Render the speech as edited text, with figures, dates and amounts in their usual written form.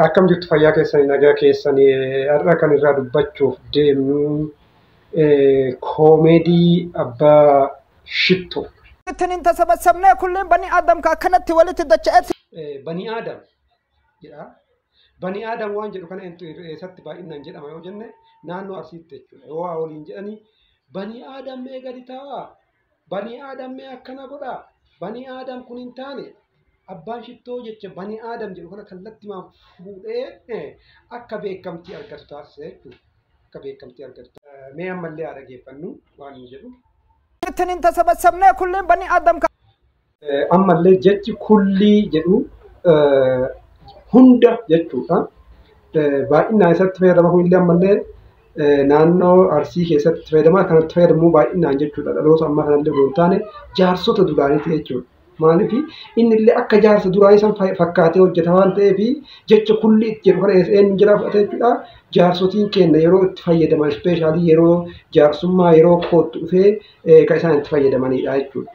Akkam jirtu fayyaa keessanii nagaa keessanii har'a kan irraa dubbachuuf deemnu koomeedii abbaa shittoo. Ittiin tasabassabnee kulliin banii Aadam ka akkanatti walitti dacha'etti. Banii Aadam jedha. Banii Aadam waan jedhu kana eessatti baay'inaan jedhama yoo jenne naannoo Arsiitti jechuudha. Yoo waa waliin jedhanii banii Aadam mee gadi taa'aa, banii Aadam mee akkana godhaa, banii Aadam kun hin taane abbaan shittoo jecha banii Aadam jedhu kana kallattimaan fuudhee akka beekamtii argatu taasise jechuudha. Akka beekamtii argatu. Mee ammallee haa dhageeffannu waan inni jedhu. Ittiin tasabassabnee kulliin banii Aadam ka. Ammallee jechi kullii jedhu hunda jechuudha. Baay'inaan isatti fayyadama kunillee ammallee naannoo Arsii keessatti fayyadama. Kanatti fayyadamu baay'inaan jechuudha. Dhaloota ammaa kanallee osoo hin taane jaarsota duraaniiti jechuudha. Maaliif inni illee akka jaarsa duraanii san fakkaatee hojjeta waan ta'eef jecha kullii itti jedhu kana eenyu jalaa fudhate jechuudha. Jaarsotiin keenya yeroo itti fayyadaman ispeeshaalii yeroo jaarsummaa yeroo kootti dhufee kan isaan itti fayyadamanidha jechuudha.